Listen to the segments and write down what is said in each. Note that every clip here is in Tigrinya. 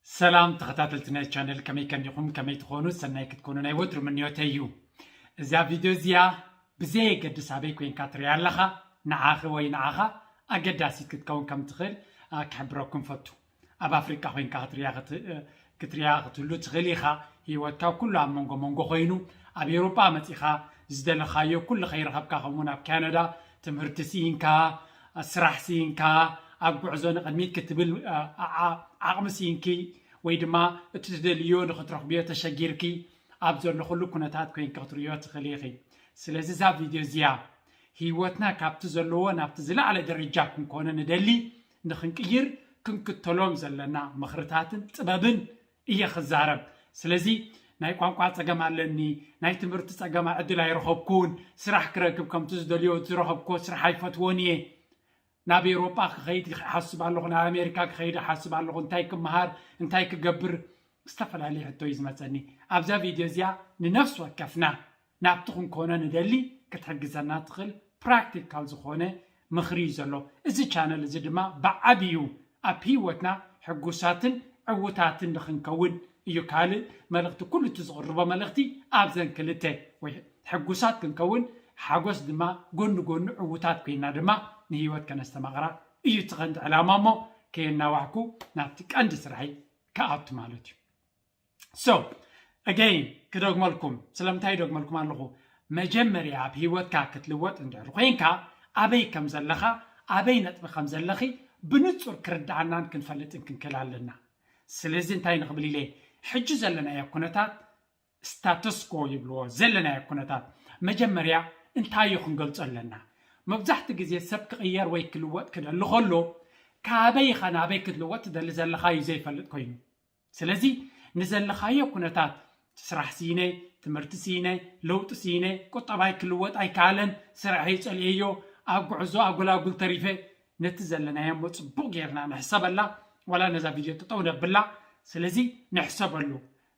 ሰላም ተኸታተልቲ ናይ ቻነል፣ ከመይ ከኒኹም? ከመይ ትኾኑ? ሰናይ ክትኮኑ ናይ ወትሩ ምንዮተይ እዩ። እዛ ቪድዮ እዚኣ ብዘየገድስ ኣበይ ኮይንካ ትሪኣ ኣለኻ፣ ንዓኺ ወይ ንዓኻ ኣገዳሲት ክትከውን ከም ትኽእል፣ አ፣ ክሕብረኩም ፈቱ። ኣብ ኣፍሪቃ ኮይንካ ክትሪኣ ክት-፣ እ፣ ክትሪኣ ክትህሉ ትኽእል ኢኻ። ህይወትካ ኩሉ ኣብ መንጎ መንጎ ኮይኑ፣ ኣብ ኤውሮጳ መጺኻ ዝደለኻዮ ኩሉ ከይረኸብካ፣ ከምኡውን ኣብ ካናዳ ትምህርቲ ስኢንካ፣ ስራሕ ስኢንካ፣ ኣብ ጉዕዞ ንቕድሚት ክትብል፣ አ፣ ዓ-፣ ዓቕሚ ስኢንኪ ወይ ድማ እቲ ትደልዮ ንኽትረኽብዮ ተሸጊርኪ ኣብ ዘለኹሉ ኩነታት ኮይንኪ ክትርእዮ ትኽእሊ ኢኺ። ስለዚ እዛ ቪድዮ እዚኣ ህይወትና ካብቲ ዘለዎ ናብቲ ዝለዓለ ደረጃ ክንኮነ ንደሊ ንኽንቅይር ክንክተሎም ዘለና ምኽርታትን ጥበብን እየ ክዛረብ። ስለዚ ናይ ቋንቋ ጸገም ኣለኒ፣ ናይ ትምህርቲ ጸገም፣ ዕድል ኣይረኸብኩን፣ ስራሕ ክረክብ ከምቲ ዝደልዮ ዝረኸብኩዎ ስራሕ ኣይፈትዎን እየ፣ ናብ ኤውሮጳ ክኸይድ ይሓስብ ኣለኹ፣ ናብ ኣሜሪካ ክኸይድ ይሓስብ ኣለኹ፣ እንታይ ክመሃር፣ እንታይ ክገብር፣ ዝተፈላለየ ሕቶ እዩ ዝመጸኒ። ኣብዛ ቪድዮ እዚኣ ንነፍሲ ወከፍና ናብቲ ክንኮኖ ንደሊ ክትሕግዘና ትኽእል ፕራክቲካል ዝኾነ ምኽሪ እዩ ዘሎ። እዚ ቻነል እዚ ድማ ብዓብዩ ኣብ ህይወትና ሕጉሳትን ዕዉታትን ንኽንከውን እዩ። ካልእ መልእኽቲ፣ ኩሉ እቲ ዝቕርቦ መልእኽቲ ኣብዘን ክልተ ወይ ሕጉሳት ክንከውን፣ ሓጎስ ድማ ጎኒ ጎኒ ዕዉታት ኮይና ድማ ንህይወት ከነስተማቕራ እዩ እቲ ቀንዲ ዕላማ። እሞ ከየናዋሕኩ ናብቲ ቀንዲ ስራሐይ ክኣቱ ማለት እዩ። So again ክደግመልኩም። ስለምንታይ ይደግመልኩም ኣለኹ? መጀመርያ ኣብ ህይወትካ ክትልወጥ እንድሕር ኮይንካ፣ ኣበይ ከም ዘለኻ፣ ኣበይ ነጥቢ ከም ዘለኺ ብንጹር ክርድኣናን ክንፈልጥን ክንክእል ኣለና። ስለዚ እንታይ ንኽብል ኢለ፣ ሕጂ ዘለናዮ ኩነታት ስታተስኮ ይብልዎ፣ ዘለናዮ ኩነታት መጀመርያ እንታይ እዩ ክንገልጾ ኣለና። መብዛሕትኡ ግዜ ሰብ ክቕየር ወይ ክልወጥ ክደሊ ከሎ፣ ካበይ ኢኻ ናበይ ክትልወጥ ትደሊ ዘለኻ እዩ ዘይፈልጥ ኮይኑ። ስለዚ ንዘለኻዮ ኩነታት፣ ስራሕ ስኢነ፣ ትምህርቲ ስኢነ፣ ለውጢ ስኢነ፣ ቁጠባይ ክልወጥ ኣይከኣለን፣ ስራሐይ ጸሊኤዮ፣ ኣብ ጉዕዞ ኣጎላጉል ተሪፈ፣ ነቲ ዘለናዮ እሞ ጽቡቕ ጌርና ንሕሰበላ፣ ዋላ ነዛ ቪድዮ ጠጠው ነብላ። ስለዚ ንሕሰበሉ።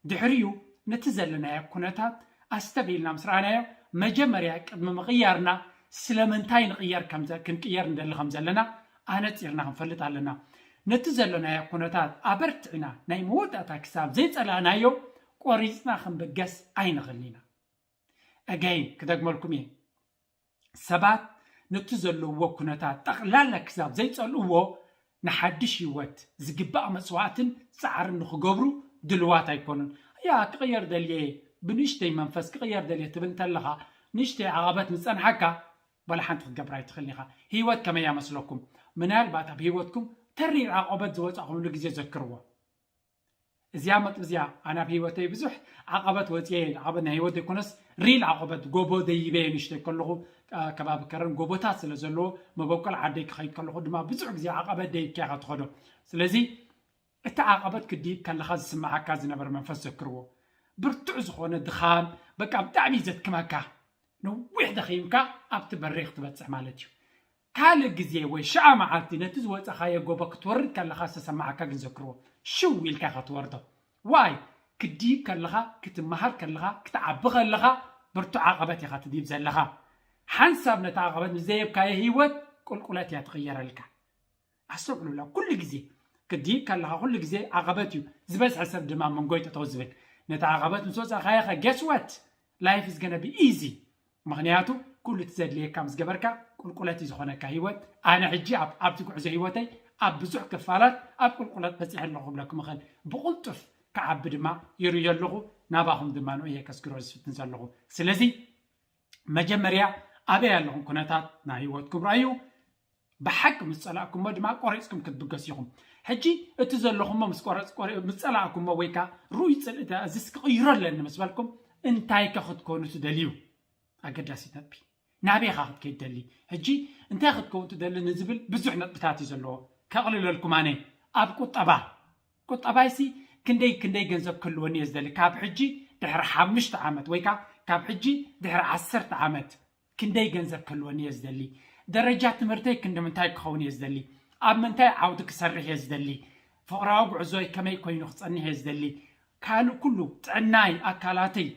ድሕሪኡ ነቲ ዘለናዮ ኩነታት ኣስተብሂልና ምስ ረኣናዮ፣ መጀመርያ ቅድሚ ምቕያርና ስለምንታይ ንቕየር ከም ዘ-፣ ክንቅየር ንደሊ ከም ዘለና ኣነጺርና ክንፈልጥ ኣለና። ነቲ ዘለናዮ ኩነታት ኣበርቲዕና ናይ መወዳእታ ክሳብ ዘይጸላእናዮ ቆሪጽና ክንብገስ ኣይንኽእልን ኢና። Again ክደግመልኩም እየ። ሰባት ነቲ ዘለውዎ ኩነታት ጠቕላላ ክሳብ ዘይጸልእዎ፣ ንሓድሽ ህይወት ዝግባእ መስዋእትን ጻዕርን ንኽገብሩ ድልዋት ኣይኮኑን። ያ ክቕየር ደልየ፣ ብንእሽተይ መንፈስ ክቕየር ደልየ ትብል እንተለኻ፣ ንእሽተይ ዓቐበት ምስ ጸንሓካ፣ ዋላ ሓንቲ ክትገብር ኣይትኽእልን ኢኻ። ህይወት ከመይ እያ መስለኩም? ምናልባት ኣብ ህይወትኩም ተሪር ዓቐበት ዝወጻእኹምሉ ግዜ ዘክርዎ። እዚኣ መጥ-፣ እዚኣ ኣነ ኣብ ህይወተይ ብዙሕ ዓቐበት ወፅየ፣ ዓቐበት ናይ ህይወት ዘይኮነስ ሪል ዓቐበት፣ ጎቦ ደይበ ንእሽተይ ከለኹ፣ አ፣ ከባቢ ከረን ጎቦታት ስለ ዘለዎ፣ መበቆል ዓደይ ክኸይድ ከለኹ ድማ ብዙሕ ግዜ ዓቐበት ደይብካ ኢኻ ትኸዶ። ስለዚ እቲ ዓቐበት ክድይብ ከለኻ ዝስምዓካ ዝነበረ መንፈስ ዘክርዎ። ብርቱዕ ዝኾነ ድኻም፣ በቃ ብጣዕሚ ዘድክመካ። ነዊሕ ደኺምካ ኣብቲ በሪኽ ትበጽሕ ማለት እዩ። ካልእ ግዜ ወይ ሽዓ መዓልቲ ነቲ ዝወጻኻዮ ጎቦ ክትወርድ ከለኻ ዝተሰማዓካ ግን ዘክርዎ። ሽው ኢልካ ኢኻ ትወርዶ። ዋይ? ክድይብ ከለኻ፣ ክትመሃር ከለኻ፣ ክትዓቢ ከለኻ ብርቱዕ ዓቐበት ኢኻ ትድይብ ዘለኻ። ሓንሳብ ነቲ ዓቐበት ምስ ደየብካዮ ህይወት ቁልቁለት እያ ትቕየረልካ። ኣስተውዕሉላ፣ ኩሉ ግዜ ክድይብ ከለኻ ኩሉ ግዜ ዓቐበት እዩ። ዝበዝሐ ሰብ ድማ ኣብ መንጎ እዩ ጠጠው ዝብል። ነቲ ዓቐበት ምስ ወጻእካዮ ኸ፣ guess what? Life is gonna be easy። ምኽንያቱ ኩሉ እቲ ዘድልየካ ምስ ገበርካ ቁልቁለት እዩ ዝኾነካ ህይወት። ኣነ ሕጂ ኣብ፣ ኣብዚ ጉዕዞ ህይወተይ ኣብ ብዙሕ ክፋላት ኣብ ቁልቁለት በጺሐ ኣለኹ ክብለኩም እኽእል። ብቕልጡፍ ክዓቢ ድማ ይርእዮ ኣለኹ። ናባኹም ድማ ንኡ እየ ከስግሮ ዝፍትን ዘለኹ። ስለዚ መጀመርያ ኣበይ ኣለኹም ኩነታት ናይ ህይወትኩም ረኣዩ። ብሓቂ ምስ ጸላእኩሞ ድማ ቆሪጽኩም ክትብገሱ ኢኹም። ሕጂ እቲ ዘለኹሞ ምስ ቆረጽ-፣ ቆሪ-፣ ምስ ጸላእኩሞ ወይ ከኣ ርኡይ ጽልኢ፣ እዚስ ክቕይሮ ኣለኒ ምስ በልኩም፣ እንታይ ከ ክትኮኑ ትደልዩ? ኣገዳሲት ነጥቢ። ናበይ ኢኻ ክትከይድ ትደሊ? ሕጂ እንታይ ክትከውን ትደሊ ንዝብል ብዙሕ ነጥብታት እዩ ዘለዎ። ከቕልለልኩም ኣነ፣ ኣብ ቁጠባ፣ ቁጠባይሲ ክንደይ፣ ክንደይ ገንዘብ ክህልወኒ እየ ዝደሊ? ካብ ሕጂ ድሕሪ ሓሙሽተ ዓመት ወይ ከኣ ካብ ሕጂ ድሕሪ ዓሰርተ ዓመት ክንደይ ገንዘብ ክህልወኒ እየ ዝደሊ? ደረጃ ትምህርተይ ክንዲ ምንታይ ክኸውን እየ ዝደሊ? ኣብ ምንታይ ዓውዲ ክሰርሕ እየ ዝደሊ? ፍቕራዊ ጉዕዞይ ከመይ ኮይኑ ክጸንሕ እየ ዝደሊ? ካልእ ኩሉ፣ ጥዕናይ፣ ኣካላተይ፣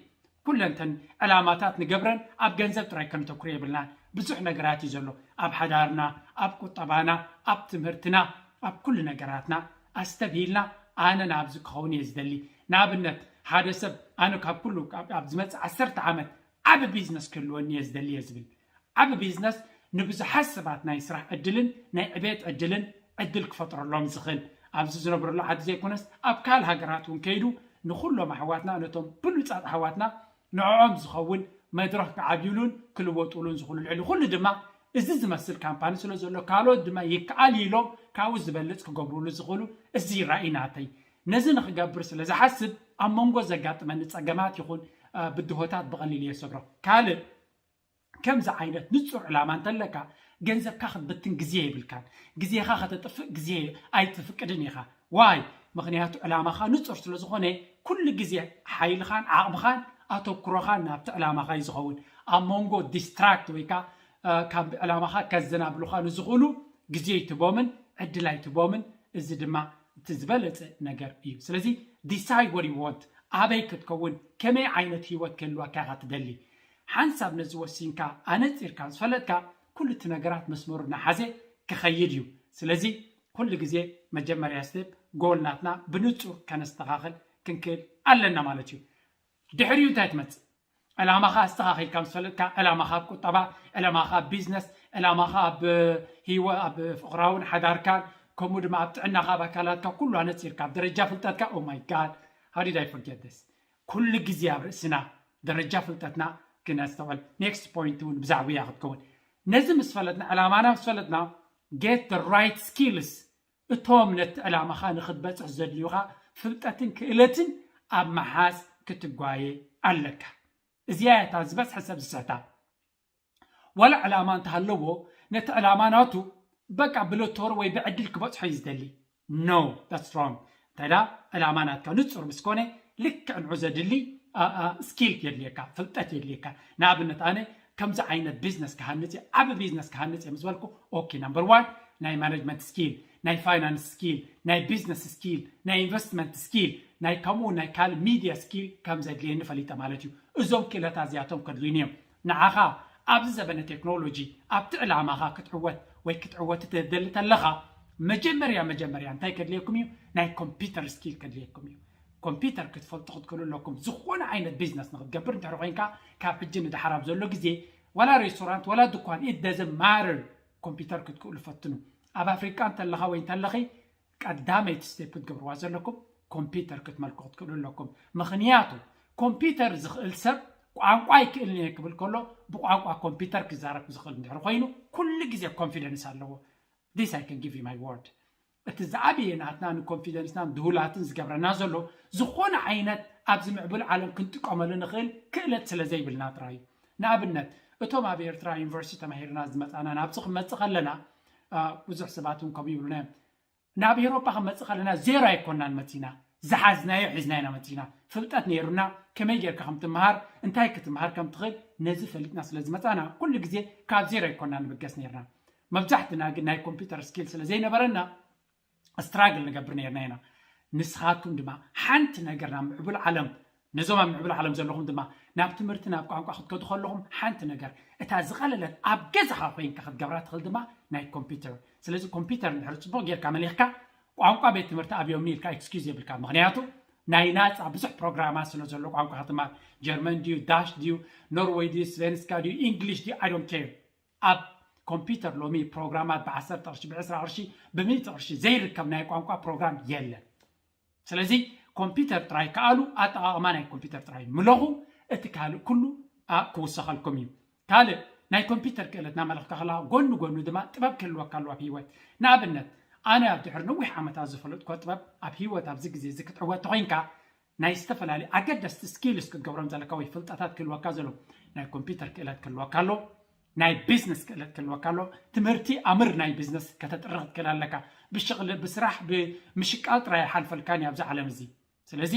ኩለንተን ዕላማታት ንገብረን ኣብ ገንዘብ ጥራይ ከነተኩር የብልናን። ብዙሕ ነገራት እዩ ዘሎ። ኣብ ሓዳርና፣ ኣብ ቁጠባና፣ ኣብ ትምህርትና፣ ኣብ ኩሉ ነገራትና ኣስተብሂልና ኣነ ናብዚ ክኸውን እየ ዝደሊ። ንኣብነት ሓደ ሰብ ኣነ ካብ ኩሉ ኣብ ዝመፅእ ዓሰርተ ዓመት ዓብ ቢዝነስ ክህልወኒ እየ ዝደሊ እየ ዝብል። ዓብ ቢዝነስ ንብዙሓት ሰባት ናይ ስራሕ ዕድልን ናይ ዕቤት ዕድልን ዕድል ክፈጥረሎም ዝኽእል፣ ኣብዚ ዝነብረሉ ዓዲ ዘይኮነስ ኣብ ካልእ ሃገራት እውን ከይዱ ንኩሎም ኣሕዋትና ነቶም ብሉፃት ኣሕዋትና ንዕኦም ዝኸውን መድረኽ ክዓብዩሉን ክልወጡሉን ዝኽእሉ፣ ልዕሊ ኩሉ ድማ እዚ ዝመስል ካምፓኒ ስለ ዘሎ ካልኦት ድማ ይከኣል ኢሎም ካብኡ ዝበልፅ ክገብሩሉ ዝኽእሉ፣ እዚ ራእይ ናተይ። ነዚ ንክገብር ስለ ዝሓስብ ኣብ መንጎ ዘጋጥመኒ ፀገማት ይኹን ብድሆታት ብቐሊል እየ ዝሰግሮ። ካልእ ከምዚ ዓይነት ንፁር ዕላማ እንተለካ ገንዘብካ ክትብትን ግዜ የብልካን። ግዜኻ ከተጥፍእ ግዜ ኣይትፍቅድን ኢኻ። ዋይ? ምኽንያቱ ዕላማኻ ንፁር ስለ ዝኾነ ኩሉ ግዜ ሓይልኻን ዓቕምኻን ኣተኩሮኻን ናብቲ ዕላማኻ እዩ ዝኸውን። ኣብ መንጎ ዲስትራክት ወይ ከዓ ካብ ዕላማኻ ከዘናብሉኻ ንዝኽእሉ ግዜ ኣይትቦምን ዕድል ኣይትቦምን። እዚ ድማ እቲ ዝበለፀ ነገር እዩ። ስለዚ decide what you want፣ ኣበይ ክትከውን፣ ከመይ ዓይነት ህይወት ክህልወካ ኢኻ ትደሊ። ሓንሳብ ነዚ ወሲንካ ኣነፂርካ ዝፈለጥካ ኩሉ እቲ ነገራት መስመሩ እናሓዘ ክኸይድ እዩ። ስለዚ ኩሉ ግዜ መጀመርያ ስቴፕ ጎል ናትና ብንፁር ከነስተኻኽል ክንክእል ኣለና ማለት እዩ። ድሕሪኡ እንታይ ትመፅእ? ዕላማኻ ኣስተኻኺልካ ምስ ፈለጥካ፣ ዕላማኻ ኣብ ቁጠባ፣ ዕላማኻ ኣብ ቢዝነስ፣ ዕላማኻ ኣብ ህይወ ኣብ ፍቕራውን ሓዳርካን ከምኡ ድማ ኣብ ጥዕናኻ ኣብ ኣካላትካ ኩሉ ኣነፂርካ ኣብ ደረጃ ፍልጠትካ። Oh my God, how did I forget this? ኩሉ ግዜ ኣብ ርእስና ደረጃ ፍልጠትና ክነስተውዕል። ኔክስት ፖይንት እውን ብዛዕባያ ክትከውን። ነዚ ምስ ፈለጥና፣ ዕላማና ምስ ፈለጥና፣ get the right skills፣ እቶም ነቲ ዕላማኻ ንክትበፅሕ ዘድልዩኻ ፍልጠትን ክእለትን ኣብ ምሓዝ ክትጓየ ኣለካ። እዚኣ እያ እታ ዝበዝሐ ሰብ ዝስሕታ። ዋላ ዕላማ እንተሃለዎ ነቲ ዕላማ ናቱ በቃ ብሎቶሪ ወይ ብዕድል ክበፅሖ እዩ ዝደሊ። No, that's wrong። እንታይ ደኣ ዕላማ ናትካ ንፁር ምስ ኮነ ልክዕ ንዑ ዘድሊ ስኪል የድልየካ፣ ፍልጠት የድልየካ። ንኣብነት ኣነ ከምዚ ዓይነት ቢዝነስ ክሃንፅ እየ፣ ዓብ ቢዝነስ ክሃንፅ እየ ምስ በልኩ፣ ኦኬ፣ ናምበር ዋን ናይ ማኔጅመንት ስኪል፣ ናይ ፋይናንስ ስኪል፣ ናይ ቢዝነስ ስኪል፣ ናይ ኢንቨስትመንት ስኪል፣ ናይ ከምኡ ናይ ካልእ ሚድያ ስኪል ከም ዘድልየኒ ፈሊጠ ማለት እዩ። እዞም ክእለታት እዚኣቶም ከድልዩኒ እዮም። ንዓኻ ኣብዚ ዘበነ ቴክኖሎጂ ኣብቲ ዕላማኻ ክትዕወት ወይ ክትዕወት ትደሊ ተለኻ መጀመርያ መጀመርያ እንታይ ከድልየኩም እዩ? ናይ ኮምፒውተር ስኪል ከድልየኩም እዩ። ኮምፒውተር ክትፈልጡ ክትክእሉ ኣለኩም። ዝኾነ ዓይነት ቢዝነስ ንክትገብር እንድሕር ኮይንካ ካብ ሕጂ ንድሓር ኣብ ዘሎ ግዜ ዋላ ሬስቶራንት ዋላ ድኳን it doesn't matter ኮምፒውተር ክትክእሉ ፈትኑ። ኣብ ኣፍሪቃ እንተለኻ ወይ እንተለኺ ቀዳመይቲ ስቴፕ ክትገብርዋ ዘለኩም ኮምፒውተር ክትመልኩ ክትክእሉ ኣለኩም። ምኽንያቱ ኮምፒውተር ዝኽእል ሰብ ቋንቋ ኣይክእልን እየ ክብል ከሎ ብቋንቋ ኮምፒውተር ክዛረብ ዝኽእል እንድሕር ኮይኑ ኩሉ ግዜ ኮንፊደንስ ኣለዎ። This I can give you my word። እቲ ዝዓበየ ናትና ንኮንፊደንስናን ድሁላትን ዝገብረና ዘሎ ዝኾነ ዓይነት ኣብዚ ምዕቡል ዓለም ክንጥቀመሉ ንኽእል ክእለት ስለ ዘይብልና ጥራይ እዩ። ንኣብነት እቶም ኣብ ኤርትራ ዩኒቨርሲቲ ተማሂርና ዝመፃና ናብዚ ክንመፅእ ከለና ብዙሕ ሰባት እውን ከምኡ ይብሉና እዮም። ናብ ኤውሮጳ ክንመፅእ ከለና ዜሮ ኣይኮናን መፂና፣ ዝሓዝናዮ ሒዝና ኢና መፂና። ፍልጠት ነይሩና ከመይ ጌርካ ከም ትመሃር፣ እንታይ ክትመሃር ከም ትኽእል ነዚ ፈሊጥና ስለ ዝመፃና ኩሉ ግዜ ካብ ዜሮ ኣይኮናን ንብገስ ነይርና። መብዛሕትና ግን ናይ ኮምፒውተር ስኪል ስለ ዘይነበረና ስትራግል ንገብር ነይርና ኢና። ንስኻትኩም ድማ ሓንቲ ነገር ናብ ምዕቡል ዓለም ነዞም ኣብ ምዕብል ዓለም ዘለኹም ድማ ናብ ትምህርቲ ናብ ቋንቋ ክትከዱ ከለኹም ሓንቲ ነገር እታ ዝቐለለት ኣብ ገዛኻ ኮይንካ ክትገብራ ትኽእል ድማ ናይ ኮምፒውተር። ስለዚ ኮምፒውተር እንድሕር ፅቡቕ ጌርካ መሊኽካ ቋንቋ ቤት ትምህርቲ ኣብዮምኒ ኢልካ ኤክስኪዝ የብልካ። ምኽንያቱ ናይ ናፃ ብዙሕ ፕሮግራማት ስለ ዘሎ ቋንቋ ክትማር ጀርመን ድዩ ዳሽ ድዩ ኖርወይ ድዩ ስቬንስካ ድዩ ኢንግሊሽ ድዩ I don't care። ኣብ ኮምፒውተር ሎሚ ፕሮግራማት ብ ዓሰርተ ቅርሺ ብ ዕስራ ቅርሺ ብ ሚእቲ ቅርሺ ዘይርከብ ናይ ቋንቋ ፕሮግራም የለን። ስለዚ ኮምፒውተር ጥራይ ከኣሉ ኣጠቓቕማ ናይ ኮምፒውተር ጥራይ ምለኹ፣ እቲ ካልእ ኩሉ ክውሰኸልኩም እዩ። ካልእ ናይ ኮምፒውተር ክእለት እናመለኽካ ከለኻ ጎኒ ጎኑ ድማ ጥበብ ክህልወካ ኣለዎ ኣብ ህይወት። ንኣብነት ኣነ ኣብ ድሕሪ ነዊሕ ዓመታት ዝፈለጥኮ ጥበብ ኣብ ህይወት ኣብዚ ግዜ እዚ ክትዕወት ተኾይንካ ናይ ዝተፈላለዩ ኣገደስቲ ስኪልስ ክትገብሮም ዘለካ ወይ ፍልጠታት ክህልወካ ዘሎ ናይ ኮምፒውተር ክእለት ክህልወካ ኣሎ። ናይ ቢዝነስ ክእለት ክህልወካ ኣሎ። ትምህርቲ ኣምር ናይ ቢዝነስ ከተጥሪ ክትክእል ኣለካ። ብሽቕሊ ብስራሕ ብምሽቃል ጥራይ ኣይሓልፈልካን እዩ ኣብዚ ዓለም እዚ። ስለዚ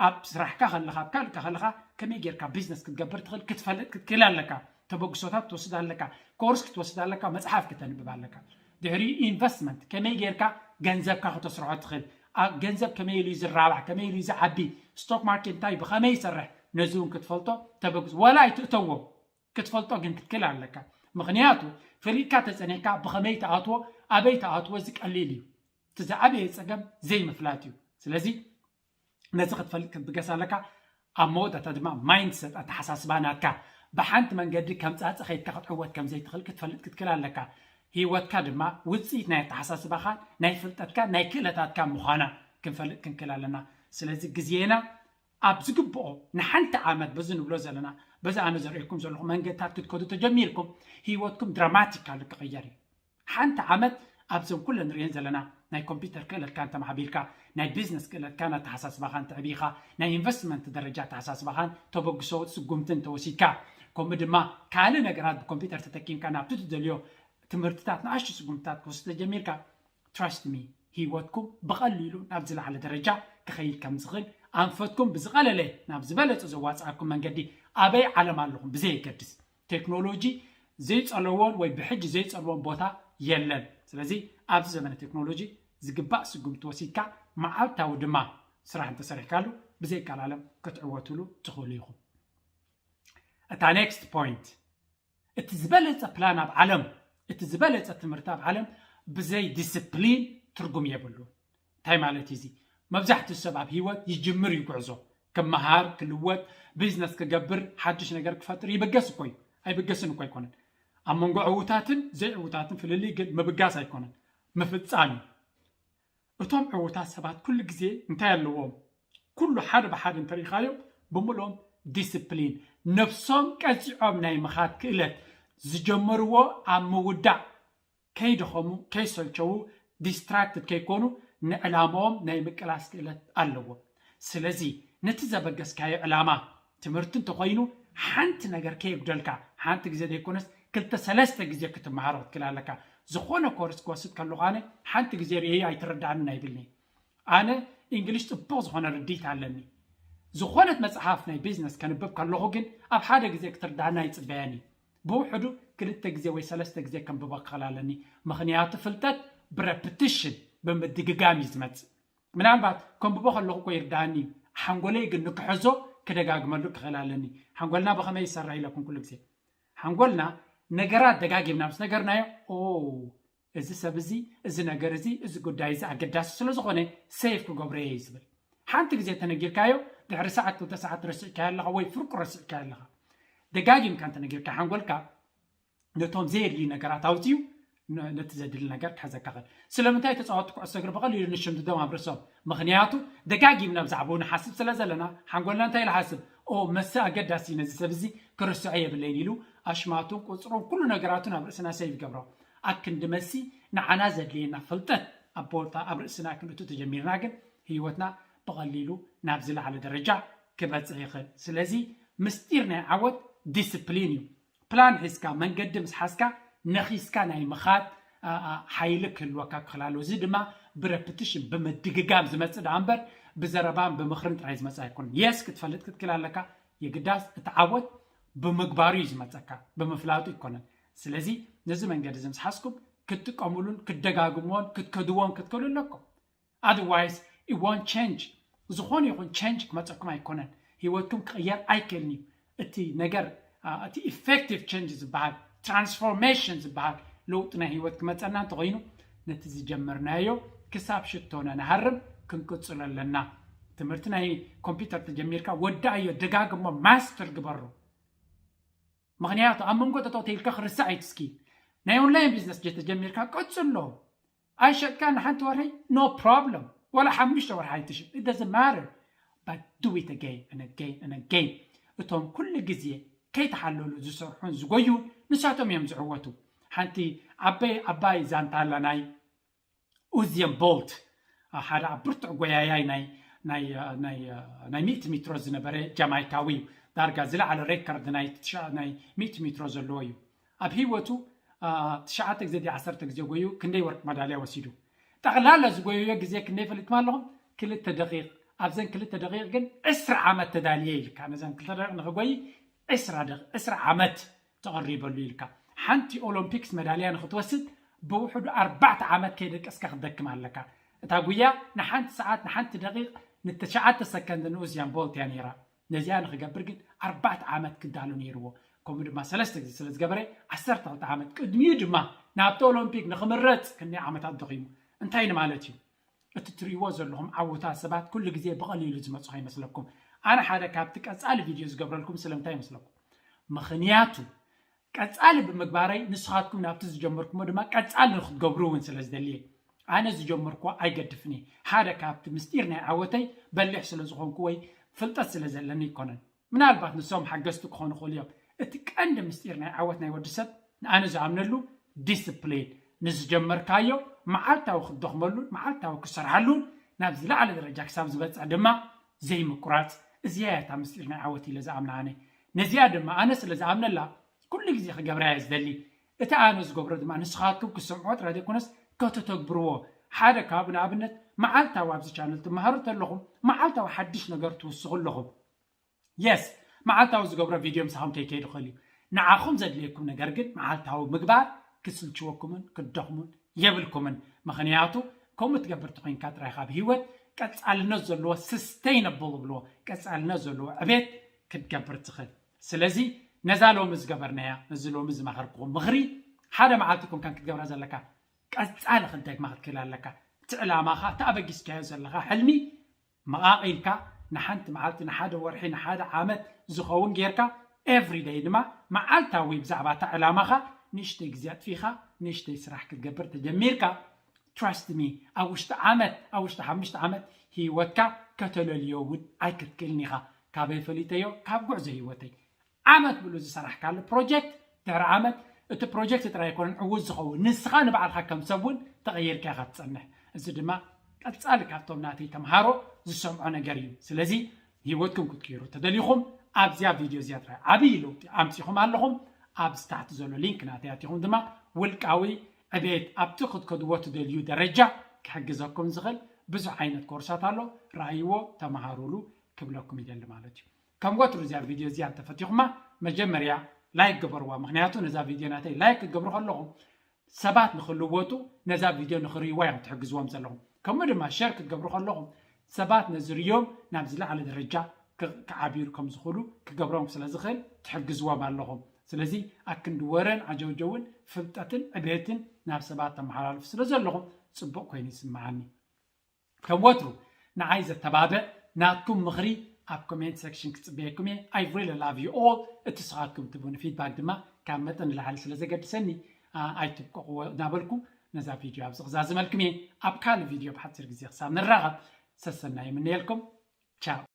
ኣብ ስራሕካ ከለካ ኣብ ካልእካ ከለካ ከመይ ጌርካ ቢዝነስ ክትገብር ትኽእል ክትፈልጥ ክትክእል ኣለካ። ተበግሶታት ክትወስድ ኣለካ። ኮርስ ክትወስድ ኣለካ። መፅሓፍ ክተንብብ ኣለካ። ድሕሪኡ ኢንቨስትመንት ከመይ ጌርካ ገንዘብካ ክተስርሖ ትኽእል፣ ገንዘብ ከመይ ኢሉ እዩ ዝራባሕ ከመይ ኢሉ እዩ ዝዓቢ፣ ስቶክ ማርኬት እንታይ ብኸመይ ይሰርሕ ነዚ እውን ክትፈልጦ ተበግሶ ዋላ ኣይትእተዎ ክትፈልጦ ግን ክትክእል ኣለካ። ምኽንያቱ ፈሊጥካ ተፀኒሕካ ብኸመይ ትኣትዎ ኣበይ ትኣትዎ እዚ ቀሊል እዩ። እቲ ዝዓበየ ፀገም ዘይምፍላጥ እዩ። ስለዚ ነዚ ክትፈልጥ ክትብገስ ኣለካ። ኣብ መወዳእታ ድማ ማይንድሰት፣ ኣተሓሳስባ ናትካ፣ ብሓንቲ መንገዲ ከም ፃፀ ከይድካ ክትዕወት ከም ዘይትኽእል ክትፈልጥ ክትክእል ኣለካ። ህይወትካ ድማ ውፅኢት ናይ ኣተሓሳስባኻ፣ ናይ ፍልጠትካ፣ ናይ ክእለታትካ ምዃና ክንፈልጥ ክንክእል ኣለና። ስለዚ ግዜና ኣብ ዝግብኦ ንሓንቲ ዓመት፣ በዚ ንብሎ ዘለና፣ በዚ ኣነ ዘርእየኩም ዘለኹ መንገድታት ክትከዱ ተጀሚርኩም፣ ህይወትኩም ድራማቲካሊ ክቕየር እዩ። ሓንቲ ዓመት ኣብዘን ኩለን ንሪኤን ዘለና ናይ ኮምፒውተር ክእለትካ እንተማዕቢልካ፣ ናይ ቢዝነስ ክእለትካን ኣተሓሳስባኻን ተዕቢኻ፣ ናይ ኢንቨስትመንት ደረጃ ኣተሓሳስባኻን ተበግሶ ስጉምቲ እንተወሲድካ፣ ከምኡ ድማ ካልእ ነገራት ብኮምፒውተር ተጠቂምካ ናብቲ ትደልዮ ትምህርትታት ንኣሽቱ ስጉምትታት ክወስድ ተጀሚርካ፣ trust me፣ ህይወትኩም ብቐሊሉ ናብ ዝለዓለ ደረጃ ክኸይድ ከም ዝኽእል፣ ኣንፈትኩም ብዝቐለለ ናብ ዝበለጸ ዘዋጽኣኩም መንገዲ ኣበይ ዓለም ኣለኹም ብዘየገድስ፣ ቴክኖሎጂ ዘይጸለዎን ወይ ብሕጂ ዘይጸልዎን ቦታ የለን። ስለዚ ኣብዚ ዘመነ ቴክኖሎጂ ዝግባእ ስጉምቲ ወሲድካ፣ መዓልታዊ ድማ ስራሕ እንተሰሪሕካሉ፣ ብዘይቀላለም ክትዕወትሉ ትኽእሉ ኢኹም። እታ ኔክስት ፖይንት፣ እቲ ዝበለጸ ፕላን ኣብ ዓለም፣ እቲ ዝበለጸ ትምህርቲ ኣብ ዓለም ብዘይ ዲስፕሊን ትርጉም የብሉ። እንታይ ማለት እዩ እዚ? መብዛሕትኡ ሰብ ኣብ ህይወት ይጅምር እዩ ጉዕዞ። ክመሃር፣ ክልወጥ፣ ቢዝነስ ክገብር፣ ሓድሽ ነገር ክፈጥር ይብገስ እኮ እዩ። ኣይብገስን እኮ ኣይኮነን። ኣብ መንጎ ዕዉታትን ዘይዕዉታትን ፍልልይ ግን ምብጋስ ኣይኮነን፣ ምፍጻም እዩ። እቶም ዕዉታት ሰባት ኩሉ ግዜ እንታይ ኣለዎም? ኩሉ ሓደ ብሓደ እንተሪኢኻዮም ብምልኦም ዲስፕሊን፣ ነብሶም ቀጺዖም ናይ ምኻድ ክእለት፣ ዝጀመርዎ ኣብ ምውዳእ፣ ከይደኸሙ፣ ከይሰልቸዉ፣ ዲስትራክትድ ከይኮኑ ንዕላማኦም ናይ ምቅላስ ክእለት ኣለዎም። ስለዚ ነቲ ዘበገስካዮ ዕላማ፣ ትምህርቲ እንተኾይኑ ሓንቲ ነገር ከየጉደልካ፣ ሓንቲ ግዜ ዘይኮነስ ክልተ ሰለስተ ግዜ ክትመሃሮ ክትክእል ኣለካ። ዝኾነ ኮርስ ክወስድ ከለኹ ኣነ ሓንቲ ግዜ ርእየ ኣይትረዳእንን ኣይብልኒ። ኣነ እንግሊሽ ጽቡቕ ዝኾነ ርድኢት ኣለኒ። ዝኾነት መጽሓፍ ናይ ቢዝነስ ከንብብ ከለኹ ግን ኣብ ሓደ ግዜ ክትርዳእና ኣይጽበያን እዩ። ብውሕዱ ክልተ ግዜ ወይ ሰለስተ ግዜ ከንብባ ክኽእል ኣለኒ። ምኽንያቱ ፍልጠት ብረፕቲሽን፣ ብምድግጋም እዩ ዝመጽእ። ምናልባት ከንብቦ ከለኹ እኮ ይርዳእኒ እዩ፣ ሓንጎለይ ግን ንክሕዞ ክደጋግመሉ ክኽእል ኣለኒ። ሓንጎልና ብኸመይ ይሰርሕ ኢለኩም ኩሉ ግዜ? ሓንጎልና ነገራት ደጋጊምና ምስ ነገርናዮ፣ ኦ፣ እዚ ሰብ እዚ፣ እዚ ነገር እዚ፣ እዚ ጉዳይ እዚ ኣገዳሲ ስለ ዝኾነ ሴቭ ክገብሮ እየ እዩ ዝብል። ሓንቲ ግዜ ተነጊርካዮ፣ ድሕሪ ሰዓት ክልተ ሰዓት ረሲዕካዮ ኣለኻ ወይ ፍርቁ ረሲዕካዮ ኣለኻ። ደጋጊምካ እንተነጊርካ ሓንጎልካ ነቶም ዘየድልዩ ነገራት ኣውፅዩ ነ- ነቲ ዘድሊ ነገር ክሕዘካ ኽእል። ስለምንታይ ተፃወትቲ ኩዕሶ እግሪ ብቐሊሉ ንሽምድዶም ኣብ ርእሶም? ምኽንያቱ ደጋጊምና ብዛዕባኡ ንሓስብ ስለ ዘለና ሓንጎልና እንታይ ኢሉ ሓስብ? ኦ፣ መሰ ኣገዳሲ እዩ፣ ነዚ ሰብ እዚ ክርስዖ የብለይን ኢሉ ኣሽማቱን ቁፅሩን ኩሉ ነገራቱን ኣብ ርእስና ሴቭ ይገብሮ። ኣክንዲ መሲ ንዓና ዘድልየና ፍልጠት ኣብ ቦታ ኣብ ርእስና ክንእቱ ተጀሚርና ግን ህይወትና ብቐሊሉ ናብ ዝለዓለ ደረጃ ክበፅሕ ይኽእል። ስለዚ ምስጢር ናይ ዓወት ዲስፕሊን እዩ። ፕላን ሒዝካ መንገዲ ምስ ሓዝካ ነኺስካ ናይ ምኻድ ሓይሊ ክህልወካ ክኽእል ኣለዎ። እዚ ድማ ብረፕቲሽን ብምድግጋም ዝመፅእ ደኣ እምበር ብዘረባን ብምኽርን ጥራይ ዝመፅእ ኣይኮነን። የስ ክትፈልጥ ክትክእል ኣለካ። የግዳስ እቲ ዓወት ብምግባሩ እዩ ዝመፀካ፣ ብምፍላጡ ኣይኮነን። ስለዚ ነዚ መንገዲ እዚ ምስ ሓዝኩም ክትጥቀሙሉን ክትደጋግምዎን ክትከድዎን ክትክእሉ ኣለኩም። Otherwise it won't change። ዝኾነ ይኹን ቸንጅ ክመፀኩም ኣይኮነን። ህይወትኩም ክቕየር ኣይክእልን እዩ። እቲ ነገር እቲ ኢፌክቲቭ ቸንጅ ዝበሃል፣ ትራንስፎርሜሽን ዝበሃል ለውጢ ናይ ህይወት ክመፀና እንተኾይኑ ነቲ ዝጀመርናዮ ክሳብ ሽቶ ነንሃርም ክንቅፅሎ ኣለና። ትምህርቲ ናይ ኮምፒውተር ተጀሚርካ ወዳእዮ፣ ደጋግሞ፣ ማስተር ግበሮ። ምኽንያቱ ኣብ መንጎ ጠጠው ተይልካ ክርስዕ ኣይትስኪ። ናይ ኦንላይን ቢዝነስ ጀተጀሚርካ ቀፅሎ። ኣይሸጥካ ንሓንቲ ወርሒ ኖ ፕሮብለም፣ ዋላ ሓሙሽተ ወርሒ ኣይትሽጥ፣ it doesn't matter, but do it again and again and again። እቶም ኩሉ ግዜ ከይተሓለሉ ዝሰርሑን ዝጎዩን ንሳቶም እዮም ዝዕወቱ። ሓንቲ ዓበይ ዓባይ ዛንታ ኣላ ናይ ኡዝየን ቦልት፣ ሓደ ኣብ ብርቱዕ ጎያያይ ናይ ናይ ናይ ናይ ሚእቲ ሜትሮ ዝነበረ ጃማይካዊ እዩ። ዳርጋ ዝለዓለ ሬከርድ ናይ ናይ ሚእቲ ሜትሮ ዘለዎ እዩ። ኣብ ህይወቱ ትሽዓተ ግዜ ድዩ ዓሰርተ ግዜ ጎዩ ክንደይ ወርቂ መዳልያ ወሲዱ? ጠቕላላ ዝጎየዮ ግዜ ክንደይ ፈሊጥኩም ኣለኹም? ክልተ ደቂቕ። ኣብዘን ክልተ ደቂቕ ግን ዕስራ ዓመት ተዳልየ ኢልካ፣ ነዘን ክልተ ደቂቕ ንኽጎይ ዕስራ ዓመት ተቐሪበሉ ኢልካ። ሓንቲ ኦሎምፒክስ መዳልያ ንክትወስድ ብውሕዱ ኣርባዕተ ዓመት ከይደቀስካ ክትደክም ኣለካ። እታ ጉያ ንሓንቲ ሰዓት ንሓንቲ ደቂቕ ንትሽዓተ ሰከንድ ንኡዝያን ቦልት እያ ነይራ። ነዚኣ ንክገብር ግን ኣርባዕተ ዓመት ክዳሎ ነይርዎ። ከምኡ ድማ ሰለስተ ግዜ ስለ ዝገበረ ዓሰርተ ክልተ ዓመት። ቅድሚኡ ድማ ናብቲ ኦሎምፒክ ንክምረፅ ክንደይ ዓመታት ደኺሙ። እንታይ ንማለት እዩ? እቲ ትርእይዎ ዘለኹም ዓውታ ሰባት ኩሉ ግዜ ብቐሊሉ ዝመፁ ከይመስለኩም። ኣነ ሓደ ካብቲ ቀፃሊ ቪድዮ ዝገብረልኩም ስለምንታይ ይመስለኩም? ምኽንያቱ ቀፃሊ ብምግባረይ ንስኻትኩም ናብቲ ዝጀመርኩሞ ድማ ቀፃሊ ንክትገብሩ እውን ስለ ዝደልየ። ኣነ ዝጀመርኩዎ ኣይገድፍን እየ። ሓደ ካብቲ ምስጢር ናይ ዓወተይ በሊሕ ስለ ዝኾንኩ ወይ ፍልጠት ስለ ዘለኒ ኣይኮነን። ምናልባት ንሶም ሓገዝቲ ክኾኑ ይኽእሉ እዮም። እቲ ቀንዲ ምስጢር ናይ ዓወት ናይ ወዲ ሰብ ንኣነ ዝኣምነሉ ዲስፕሊን፣ ንዝጀመርካዮ መዓልታዊ ክትደኽመሉን መዓልታዊ ክትሰርሓሉን ናብ ዝለዓለ ደረጃ ክሳብ ዝበፅሕ ድማ ዘይምቁራፅ። እዚኣ እያ እታ ምስጢር ናይ ዓወት ኢለ ዝኣምና ኣነ። ነዚኣ ድማ ኣነ ስለ ዝኣምነላ ኩሉ ግዜ ክገብራ እየ ዝደሊ። እቲ ኣነ ዝገብሮ ድማ ንስኻትኩም ክሰምዕዎ ጥራይ ዘይኮነስ ከተተግብርዎ። ሓደ ካብ ንኣብነት መዓልታዊ ኣብዚ ቻነል ትመሃሩ ተለኹም መዓልታዊ ሓድሽ ነገር ትውስኹ ኣለኹም። የስ፣ መዓልታዊ ዝገብሮ ቪድዮ ምሳኹም ከይከይድ ይኽእል እዩ። ንዓኹም ዘድልየኩም ነገር ግን መዓልታዊ ምግባር ክስልችወኩምን ክትደኽሙን የብልኩምን። ምኽንያቱ ከምኡ ትገብር ተኾይንካ ጥራይ ካብ ህይወት ቀፃልነት ዘለዎ፣ ሰስተይነብል ብሎ ቀፃልነት ዘለዎ ዕቤት ክትገብር ትኽእል። ስለዚ ነዛ ሎሚ ዝገበርናያ፣ ነዚ ሎሚ ዝመኸርኩኹም ምኽሪ ሓደ መዓልቲ ኮንካን ክትገብራ ዘለካ፣ ቀፃሊ ክትደግማ ክትክእል ኣለካ። እቲ ዕላማኻ፣ እቲ ኣበጊስካዮ ዘለኻ ሕልሚ መቓቒልካ ንሓንቲ መዓልቲ፣ ንሓደ ወርሒ፣ ንሓደ ዓመት ዝኸውን ጌርካ ኤቭሪደይ ድማ መዓልታዊ ብዛዕባ እታ ዕላማኻ ንእሽተይ ግዜ ኣጥፊኻ ንእሽተይ ስራሕ ክትገብር ተጀሚርካ፣ ትራስት ሚ፣ ኣብ ውሽጢ ዓመት፣ ኣብ ውሽጢ ሓሙሽተ ዓመት ህይወትካ ከተለልዮ እውን ኣይክትክእልን ኢኻ። ካበይ ፈሊጠዮ? ካብ ጉዕዞ ህይወተይ። ዓመት ብሉ ዝሰራሕካሉ ፕሮጀክት ድሕሪ ዓመት እቲ ፕሮጀክት ጥራይ ኣይኮነን ዕዉት ዝኸውን፣ ንስኻ ንባዕልኻ ከም ሰብ እውን ተቐይርካ ኢኻ ትጸንሕ። እዚ ድማ ቀጻሊ ካብቶም ናተይ ተምሃሮ ዝሰምዖ ነገር እዩ። ስለዚ ህይወትኩም ክትቅይሩ ተደሊኹም ኣብዚኣ ቪድዮ እዚኣ ጥራይ ዓብዪ ለውጢ ኣምጺኹም ኣለኹም። ኣብዚ ታሕቲ ዘሎ ሊንክ ናተይ ኣቲኹም ድማ ውልቃዊ ዕቤት ኣብቲ ክትከድዎ ትደልዩ ደረጃ ክሕግዘኩም ዝኽእል ብዙሕ ዓይነት ኮርሳት ኣሎ። ረኣይዎ፣ ተመሃሩሉ ክብለኩም ይደሊ ማለት እዩ። ከም ወትሩ እዚኣ ቪድዮ እዚኣ እንተፈቲኹማ መጀመርያ ላይክ ግበርዋ። ምኽንያቱ ነዛ ቪድዮ ናተይ ላይክ ክትገብሩ ከለኹም ሰባት ንክልወጡ ነዛ ቪድዮ ንክርእይዋ እዮም ትሕግዝዎም ዘለኹም። ከምኡ ድማ ሸር ክትገብሩ ከለኹም ሰባት ነዚ ርእዮም ናብ ዝለዓለ ደረጃ ክ- ክዓብዩሉ ከም ዝኽእሉ ክገብሮም ስለ ዝኽእል ትሕግዝዎም ኣለኹም። ስለዚ ኣክንዲ ወረን ዓጀውጀውን ፍልጠትን ዕቤትን ናብ ሰባት ተመሓላልፉ ስለ ዘለኹም ጽቡቕ ኮይኑ ይስምዓኒ። ከም ወትሩ ንዓይ ዘተባብዕ ናትኩም ምኽሪ ኣብ ኮሜንት ሴክሽን ክጽበየኩም እየ። I really love you all። እቲ ስኻትኩም ትቡኒ ፊድባክ ድማ ካብ መጠን ንላዕሊ ስለ ዘገድሰኒ ኣ፣ ኣይትብቀቕዎ እናበልኩ ነዛ ቪድዮ ኣብዚ ክዛዝመልኩም እየ። ኣብ ካልእ ቪድዮ ብሓፂር ግዜ ክሳብ ንራኸብ ሰሰናይ ይምነየልኩም። ቻው።